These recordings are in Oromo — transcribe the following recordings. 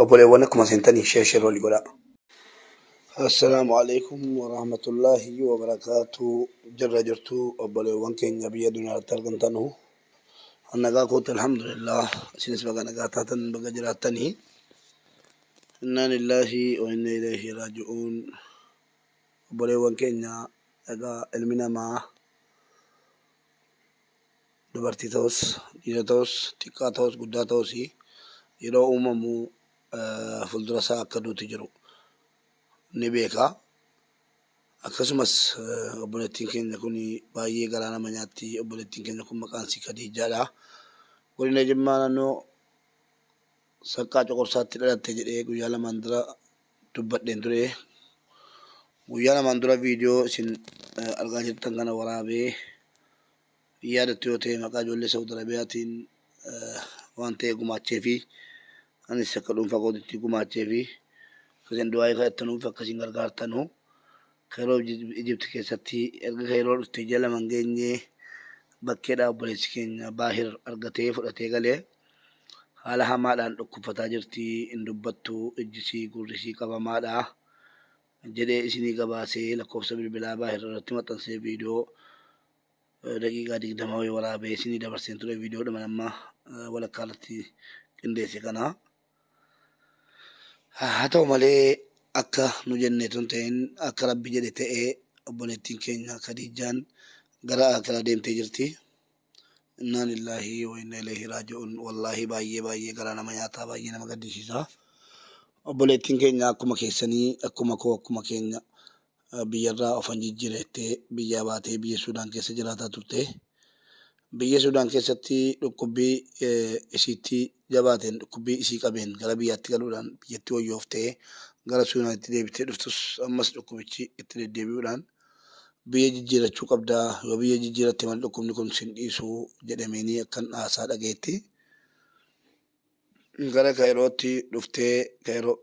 Obboleewwan akkuma seentanii share share walii godhaa. Assalaamu alaikum warahmatullaahi wabarakaatu. Jirra jirtu obboleewwan keenya biyya duniyaatti argamtanu. Nagaa kootti alhamdulillah. Isinis baga nagaa taatan baga jiraattanii. Innaa lillaahi wa inna ilayhi raaji'uun. Obboleewwan keenya egaa ilmi namaa dubartii ta'us dhiira ta'us xiqqaa ta'us guddaa ta'us yeroo uumamu fuuldura isaa akka duuti jiru ni beeka. Akkasumas obboleettiin keenya kun baay'ee garaa nama nyaatti. Obboleettiin keenya kun maqaan isii Khadiijaadha. Godina Jimmaa naannoo Saqqaa Coqorsaatti dhalatte jedhee guyyaa lamaan dura dubbadheen ture. Guyyaa lamaan dura viidiyoo isin argaa jirtan kana waraabee yaadattu yoo ta'e maqaa ijoollee Saudi Arabiyaatiin waan ta'e gumaachee fi anis akka dhuunfaa kootitti gumaachee fi akkasiin du'aa kadhattanuuf akkasiin gargaartanu. Kairoo Ijipti keessatti erga Kairoo dhuftee ji'a lama hin geenye bakkeedhaa obboleessi keenya Baahir argatee fudhatee galee haala hamaadhaan dhukkubfataa jirti, hin dubbattu, ijjisii gurrisii qabamaadha jedhee isinii gabaasee lakkoofsa bilbilaa Baahir irratti maxxansee viidiyoo daqiiqaa 20 wayii waraabee isinii dabarseen ture viidiyoodhuma amma walakkaa irratti qindeesse kana. Haa ta'u malee akka nu jenne tun ta'in akka Rabbi jedhe ta'ee obboleettiin keenya Khadiijaan gara aakiraa deemtee jirti. Innaa lillaahi wa inna ilayhi raaji'uun. Wallaahi baay'ee baay'ee garaa nama nyaataa baay'ee nama gaddisiisa. Obboleettiin keenya akkuma keessanii akkuma koo akkuma keenya biyyarraa ofan jijjiirettee biyyaa baatee biyya Suudaan keessa jiraataa turte. Biyya Suudaan keessatti dhukkubbii isiitti jabaateen dhukkubbii isii qabeen gara biyyaatti galuudhaan biyyatti wayyooftee gara Suudaanitti deebitee dhuftus ammas dhukkubichi itti deddeebi'uudhaan biyya jijjiirachuu qabdaa yoo biyya jijjiiratte malee dhukkubni kun sin dhiisu jedhameenii akkan haasaa dhagayetti. Gara Kaayirootti dhuftee Kaayiroo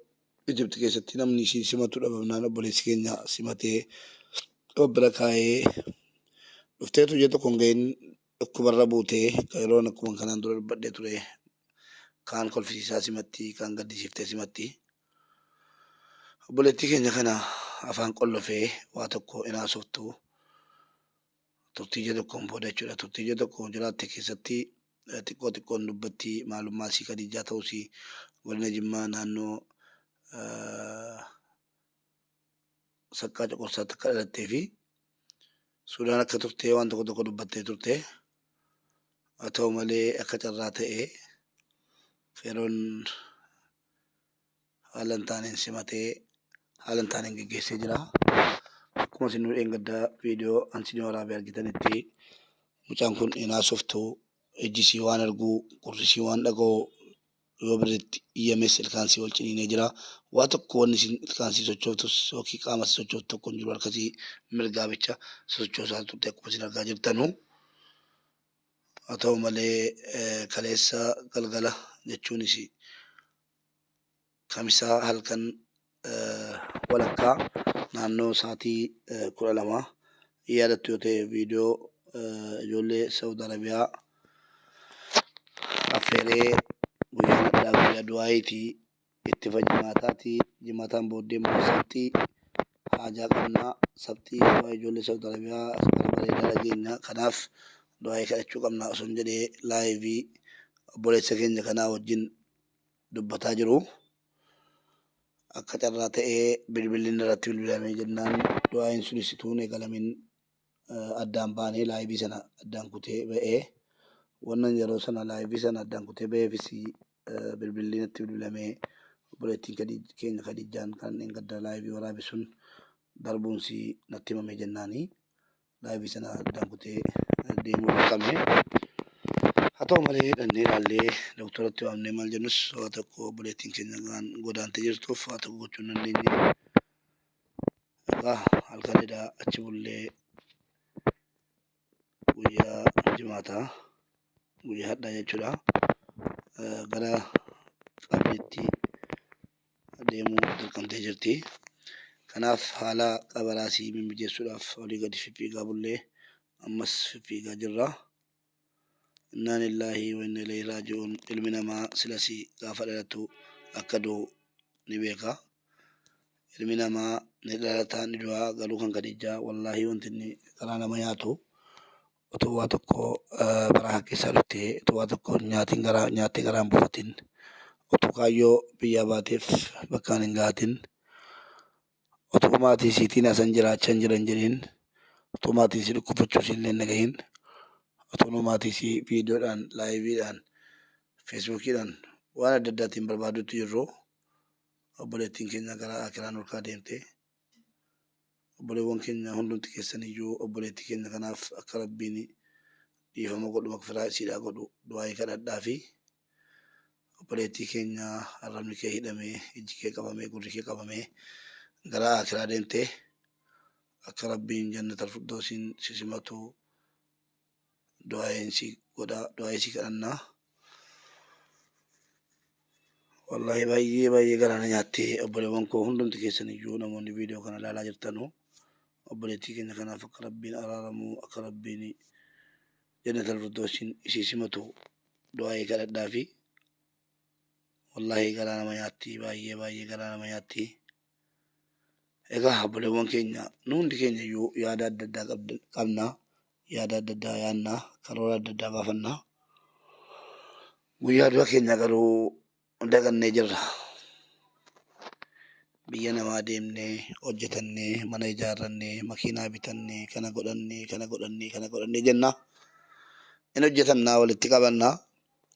Ijipti keessatti namni ishii simatu dhabamnaan obboleessi keenya simatee of bira kaa'ee dhufteetu ji'a tokko hin gahin dhukkubarra buutee Kaayiroon akkuma kanaan dura dubbadhee ture kaan kolfisiisaa simatti kaan gaddisiiftee simatti. Obboleettii keenya kana afaan qollofee waa tokko hin haasoftu turtii ji'a tokkoon booda jechuudha. Turtii ji'a tokko jiraatte keessatti xiqqoo xiqqoon dubbatti maalummaa isii Khadiijaa ta'uusii godina Jimmaa naannoo Saqqaa Coqorsaatti akka dhalattee fi Suudaan akka turtee waan tokko tokko dubbattee turte. Haa ta'u malee akka carraa ta'e yeroon haala hin taaneen simatee haala hin taaneen geggeessee jira. Akkuma isin nu dheengaddaa viidiyoo an isinii waraabee argitanitti mucaan kun hin haasoftu, ijji isii waan argu, gurri isii waan dhaga'u yoo birritti iyyames ilkaan isii wal ciniinee jira. Waa tokko wanni isin ilkaan isii sochooftus yookiin qaama isii sochooftu tokko hin jiru harka isii mirgaa bicha sochoosaa turte akkuma isin argaa jirtanu. Haa ta'u malee kaleessa galgala jechuunis Kamisaa halkan walakkaa naannoo sa'aatii 12 yaadattu yoo ta'e viidiyoo ijoollee Saudi Arabiyaa affeeree guyyaan addaa guyyaa du'aayiiti itti fa jimaataati jimaataan booddee immoo sabxii haajaa qabnaa sabxii waa ijoollee Saudi Arabiyaa bara bareedaa dhageenya kanaaf du'aayii kadhachuu qabna osoo hin jedhee laayivii obboleessa keenya kanaa wajjin dubbataa jiru. Akka carraa ta'ee bilbilli inni irratti bilbilamee jennaan du'aayin sunis utuu hin eegalamin addaan baanee laayivii sana addaan kutee ba'ee. Wannan yeroo sana laayivii sana addaan kutee ba'eefis bilbilli natti bilbilamee obboleettiin keenya Khadiijaan kan dheengadda laayivii waraabe sun darbuunsi natti himamee jennaani. Laayivii sana addaan kutee deemuu dirqame. Haa ta'u malee dhannee ilaallee doktoratti waamnee maal jennus waa tokko obboleettiin keenya waan godaantee jirtuuf waa tokko gochuu hin dandeenye. Egaa halkan edaa achi bullee guyyaa jimaataa guyyaa hadhaa jechuudha. Gara qabriitti deemuu dirqamtee jirti. Kanaaf haala qabaraasii mimmijeessuudhaaf olii gadi fiffiigaa bullee ammas fiffiigaa jirra. Innaa lillaahi wa inna ilayhi raaji'uun. Ilmi namaa silasi gaafa dhalatu Akka du'u ni beeka. Ilmi namaa ni dhalata ni du'a garuu kan Khadiijaa wallaahi wanti inni garaa nama nyaatu utuu waa tokko barahaa keessaa dhuftee utuu waa tokko nyaatiin garaa nyaattee garaa hin buufatin utuu kaayyoo biyyaa baateef bakkaan hin ga'atin utuu maatii isiitiin asan jiraachaa hin jiran jedhin utuu maatiin isii dhukkubfachuu isii illee hin dhagahin utuu nu maatii isii viidiyoodhaan laayiviidhaan feesbuukiidhaan waan adda addaatiin barbaaduutti jirru obboleettiin keenya gara aakiraa nurkaa deemte. Obboleewwan keenya hundumti keessan iyyuu obboleettii keenya kanaaf akka Rabbiin dhiifama godhu magfiraa isiidhaa godhu du'aa'ii kadhadhaa fi obboleettii keenya arrabni kee hidhamee ijji kee qabamee gurri kee qabamee gara aakiraa deemte akka Rabbiin jannatal firdoosiin si simatu du'aa'iin si godha du'aa'ii si kadhannaa. Wallahi baay'ee baay'ee garaa na nyaatte obboleewwan koo hundumti keessan iyyuu namoonni viidiyoo kana ilaalaa jirtanu obboleettii keenya kanaaf akka Rabbiin araaramu akka Rabbiin jannatal firdoosiin isii simatu du'aa'ii kadhadhaa fi wallahi garaa nama nyaatti baay'ee baay'ee garaa nama nyaatti. Egaa obboleewwan keenya nu hundi keenya iyyuu yaada adda addaa qabna yaada adda addaa yaadna karoora adda addaa baafanna. Guyyaa du'a keenya garuu dagannee jirra. Biyya namaa deemnee hojjetannee mana ijaarrannee makiinaa bitannee kana godhannee kana godhannee kana godhannee jenna. In hojjetannaa walitti qabannaa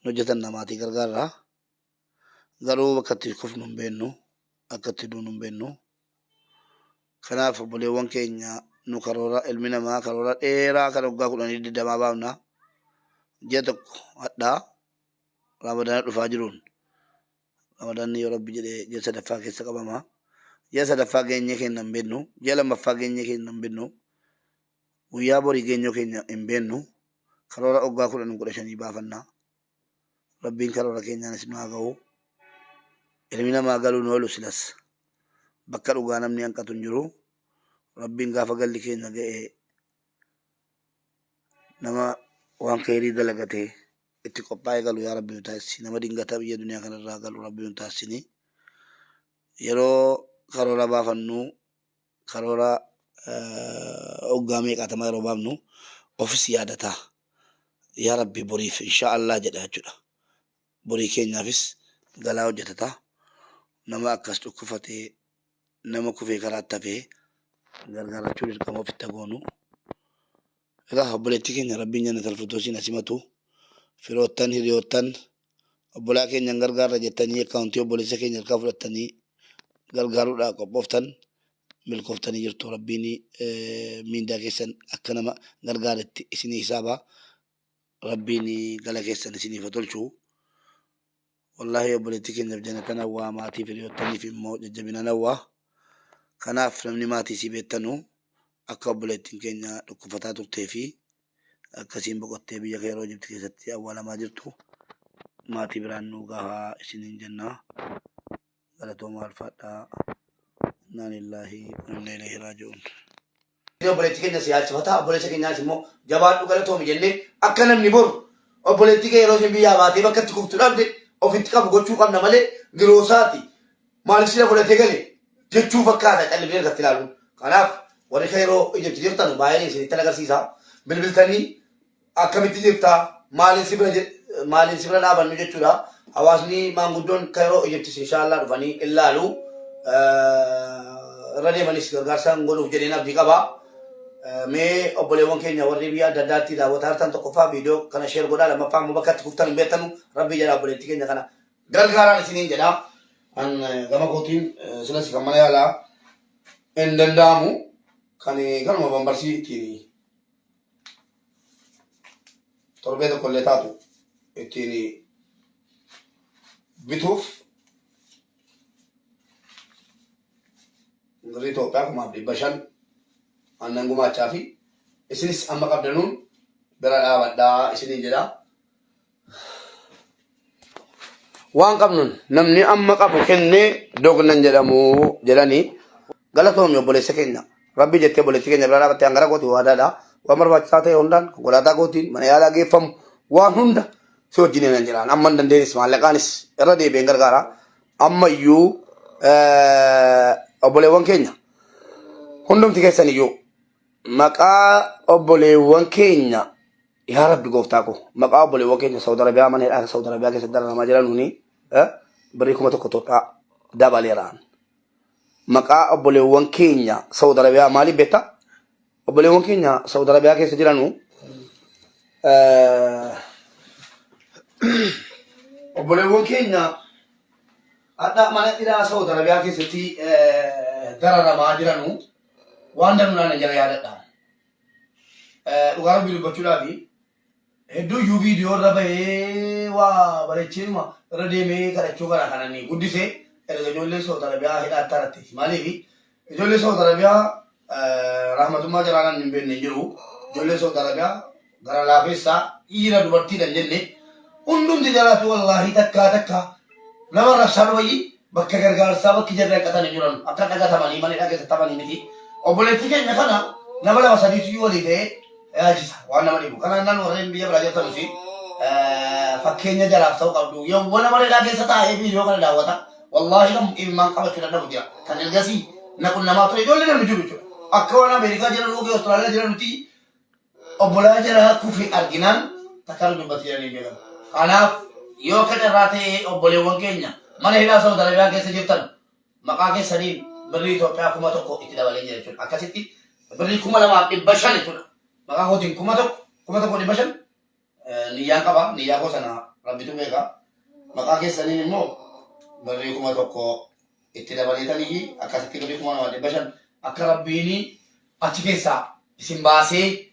in hojjetannaa maatii gargaarraa. Garuu bakka itti kufnu hin beeknu akka itti duunu hin beeknu. Kanaaf obboleewwan keenya nu karoora ilmi namaa karoora dheeraa kan waggaa kudhanii digdamaa baafna. Ji'a tokko hadhaa Ramadaana dhufaa jiruun Ramadaanni yoo Rabbi jedhee ji'a sadaffaa keessa qabama. Ji'a sadaffaa geenyee keenya hin beeknu. Ji'a lammaffaa geenyee keenya hin beeknu. Guyyaa borii geenyoo keenya hin beeknu. Karoora waggaa kudhan kudha shanii baafanna. Rabbiin karoora keenyaanis nu haa gahu. Ilmi namaa galuun oolu silas. Bakka dhugaa namni hanqatu hin jiru. Rabbiin gaafa galli keenya ga'e nama waan kheyrii dalagate itti qophaa'ee galu yaa Rabbi nu taasisi. Nama dingata biyya duniyaa kanarraa galu Rabbi nu taasisini. Yeroo karoora baafannu karoora hoggaa meeqaatama yeroo baafnu ofis yaadata. Yaa Rabbi boriif inshaa Allah jedha jechuudha. Borii keenyaafis galaa hojjetata. Nama akkas dhukkufatee nama kufee karaatti hafee gargaarrachuu dirqama ofitti goonu. Egaa obboleettii keenya Rabbiin jannatal firdoosiin haa simatu. Firoottan hiriyoottan obbolaa keenya hin gargaarra jettanii akkaawuntii obboleessa keenya harkaa fudhattanii gargaaruudhaa qophooftan milkooftanii jirtu. Rabbiin miindaa keessan akka nama gargaaretti isinii hisaaba. Rabbiin gala keessan isiniif haa tolchu. Wallaahi obboleettii keenyaaf jannatan hawwaa maatii firiyoottaniif immoo jajjabinan hawwa. Kanaaf namni maatii isii beektanu akka obboleettiin keenya dhukkufataa turtee fi akkasiin boqottee biyya Keeroo Ijipti keessatti awwaalamaa jirtu maatii biraan nuu gahaa isiniin jenna. Galatoomaa ulfaadhaa. Innaa lillaahi wa innaa ilayhi raaji'uun. Obboleettii keenya si yaalchifata obboleessa keenyaas immoo jabaadhu galatoomi jennee akka namni boru obboleettii kee yeroo isheen biyyaa baatee bakka itti kuftu dhabde ofitti qabu gochuu qabna malee giroosaati maaliif sila fudhatee gale jechuu fakkaata callifnee irratti ilaaluun. Kanaaf warri Kairoo Ijipti jirtan baay'een isinitti agarsiisa. Bilbiltanii akkamitti jirta maaliin si bira maaliin si bira dhaabannu jechuudha. Hawaasni maanguddoon Kairoo Ijiptis inshaallah dhufanii ilaalu. Irra deemanis gargaarsaan godhuuf jedheen abdii qaba. Mee obboleewwan keenya warri biyya adda addaatti daawwataa jirtan tokkoffaa viidiyoo kana sheer godhaa lammaffaa immoo bakka itti kuftan hin beektanu rabbii jedha obboleettii keenya kana gargaaraan isiniin jedha. An gama kootiin silas kan mana yaalaa hin danda'amu kan kanuma bambarsii ittiin torbee tokko illee taatu ittiin bituuf birrii Itoophiyaa 5,500 aannan gumaachaa fi isinis amma qabdanuun bira dhaabadhaa isiniin jedha. Waan qabnuun namni amma qabu kennee dognan jedhamu jedhanii galatoomi obboleessa keenya. Rabbi jettee obboleettii keenya bira dhaabattee hangara kooti waadaadha. Waan barbaachisaa ta'e hundaan konkolaataa kootiin mana yaalaa geeffamu waan hunda si wajjin nan jiraan. Amma hin dandeenyes maallaqaanis irra deebi'een gargaara. Ammayyuu obboleewwan keenya hundumti keessan iyyuu maqaa obboleewwan keenya, yaa Rabbi gooftaa koo, maqaa obboleewwan keenya Saudi Arabiyaa mana hidhaa Saudi Arabiyaa keessatti dararamaa jiran huni birrii 1000 Itoophiyaa dabaleeraan. Maqaa obboleewwan keenya Saudi Arabiyaa, maaliif beektaa? Obboleewwan keenya Saudi Arabiyaa keessa jiranu, obboleewwan keenya hadha mana hidhaa Saudi Arabiyaa keessatti dararamaa jiranu waan danuudhaan jara yaadadha. Dhugaa Rabbii dubbachuudhaafi hedduu iyyuu viidiyoo irra bahee waa bareecheenuma irra deemee kadhachuu kana kanan guddise erga ijoollee Saudi Arabiyaa hidhaatti haratteeti. Maaliif ijoollee Saudi Arabiyaa rahmatummaa jaraanan hin beekne hin jiru. Ijoollee Saudi Arabiyaa gara laafessaa, dhiira dubartiidhaan jenne hundumti jaraatu wallaahi takkaa takkaa nama rabsaa dhumayyi bakka gargaarsaa bakki jarri hanqatan hin jiran akka dhagatamanii mana hidhaa keessatti hafanii miti. Obboleettii keenya kana nama lama sadiitu iyyuu walii ta'ee yaachisa waan nama dhibu. Kanaan nan warreen biyya biraa jirtanus fakkeenya jaraaf ta'uu qabdu. Yawwa nama hidhaa keessa taa'ee viidiyoo kana daawwata. Wallaahi kan ilmaan qabachuu dadhabu jira. Kan ergasii naqunnamaa ture ijoollee namni jiru jechuudha. Akka waan Ameerikaa jiran yookiin Awustiraaliyaa jiranutti obbolaa jara kufe arginaan takkaan dubbatti jedhanii beekamu. Kanaaf yoo akka carraa ta'e obboleewwan keenya mana hidhaa Saudi Arabiyaa keessa jirtan maqaa keessaniin birrii Itoophiyaa 1000 itti dabalee jira jechuudha. Akkasitti birrii 2500 jechuudha. Maqaa kootiin 1000, 1500 niyyaan qaba. Niyyaa koo sana Rabbitu beeka. Maqaa keessaniin immoo birrii 1000 itti dabaleetanii akkasitti birrii 2500 akka Rabbiin achi keessaa isin baasee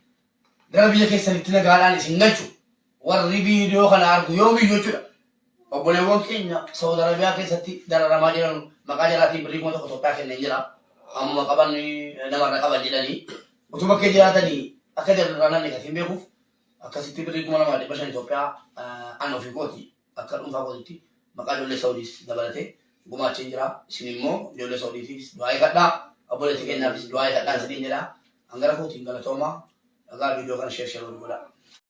gara biyya keessanitti nagaadhaan isin galchu warri viidiyoo kana argu yoomiyyuu jechuudha. Obboleewwan keenya Saudi Arabiyaa keessatti dararamaa jiran maqaa jalaatiin birrii 1000 Itoophiyaa kenneen jira. Ammuma qaban namarra qaban jedhanii utuu bakkee jiraatanii akka jarri irraa namni gatiin beekuuf akkasitti birrii 2500 Itoophiyaa an ofii kooti akka dhuunfaa kootitti maqaa ijoollee Saudiis dabalatee gumaacheen jira. Isin immoo ijoollee Saudiitiifis du'aa eegadhaa. Obboleettii keenyaafis du'aa eegadhaa isiniin jedha. Hangara kootiin galatoomaa. Dhagaa viidiyoo kana share share godhaa.